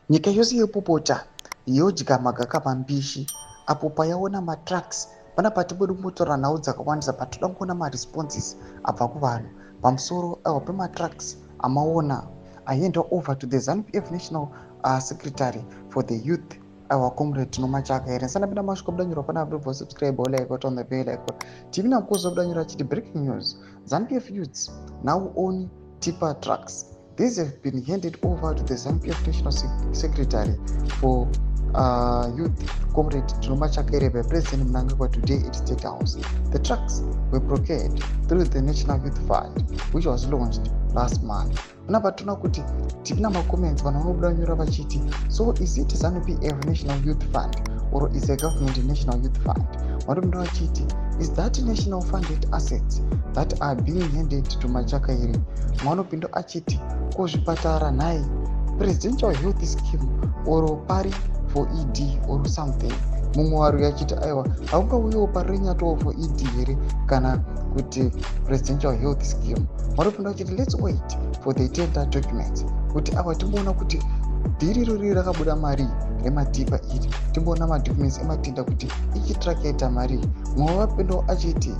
Nyika yose yopopota, yodya magaka mambishi apo payaona matrucks. Panapa timbodi kumbotaura nhau dzakawandisa, but toda kuona maresponses abva kuvanhu pamusoro aiwa pematrucks amaona ahandwa over to the ZANU PF national secretary for the youth, aiwa, Comrade Tino Machakaire. Ndisandapinda masviko budanyurwa panapa, ndobva subscribe, like, on the bell icon. Tv namukozi wabudanyurwa achiti, "Breaking news: ZANU PF youths now own tipper trucks. These have been handed over to the ZANU PF national secretary for youth, Comrade Tino Machakaire, by President Mnangagwa today at State House. The trucks were procured through the National Youth Fund, which was launched last month." Panapa toona kuti tina macomments, vanhu vanobuda nyora vachiti, "So is it ZANU PF National Youth Fund or is a government National Youth Fund?" Vanopinda vachiti, "Is that national funded assets that are being handed to Machakaire?" Mwanopinda achiti, "Ko zvipatara nhai, presidential health scheme or pari for ED or something?" Mumwe wari achiti, "Aiwa, haungauyiwo Parirenyatwa for ED here kana kuti presidential health scheme?" Vanopinda vachiti, "Let's wait for the tender documents," kuti aiwa, timboona kuti deal irori rakabuda mari rematipper iri, timboona madocuments ematender kuti ichi truck yaita mari. Mumwe vapindawo achiti,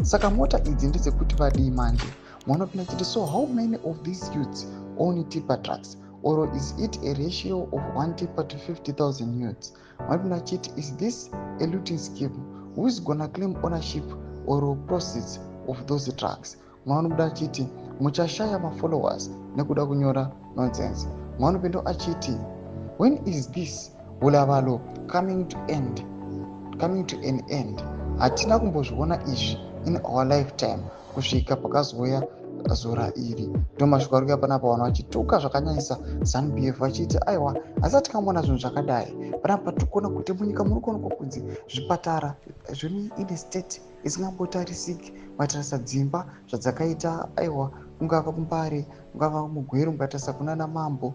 "Saka mota idzi ndedzekuti vadii manje?" Mwanopinda achiti, "So how many of these youths own tipper trucks, or is it a ratio of one tipper to 50,000 youths?" Mwanopinda achiti, "Is this a looting scheme? Who is gonna claim ownership or proceeds of those trucks?" Mwana achiti, "Muchashaya mafollowers nekuda kunyora nonsense." Mwanopinda achiti, "When is this hulavalo coming to end, coming to an end? Hatina kumbozviona izvi in our lifetime kusvika pakazouya zora iri." Ndo mashoko ari kuya panapa, vanhu vachituka zvakanyanyisa ZANU PF vachiti, aiwa, hasati tikamboona zvinhu zvakadai. Panapa tiri kuona kuti munyika muri kuonekwa kunzi zvipatara zviri in state isingambotarisiki. Matarisa dzimba zvadzakaita, aiwa, kungava kuMbare, kungava muGweru, mukatarisa kunana Mambo,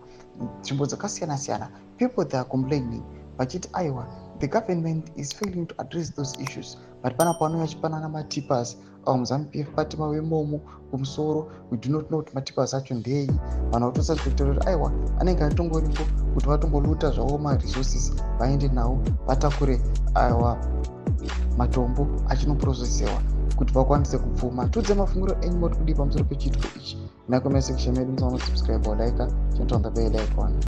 nzvimbo dzakasiyana siyana, people, they are complaining vachiti, aiwa, the government is failing to address those issues. But panapa vanouya vachipanana matippers avo muZANU PF party mavemomo kumusoro. We do not know kuti matippers acho ndei. Vanhu vatosuspecta kuti, aiwa, anenge atongoripo kuti vatongoloota zvavo maresources, vaende nawo, vatakure, aiwa, matombo achinoprocesewa kuti vakwanise kupfuma. Tiudze mafungiro enyu, moti kudii pamusoro pechiitiko ichi? Nacomment section medu. Musaona subscribe, like, turn on the bell icon.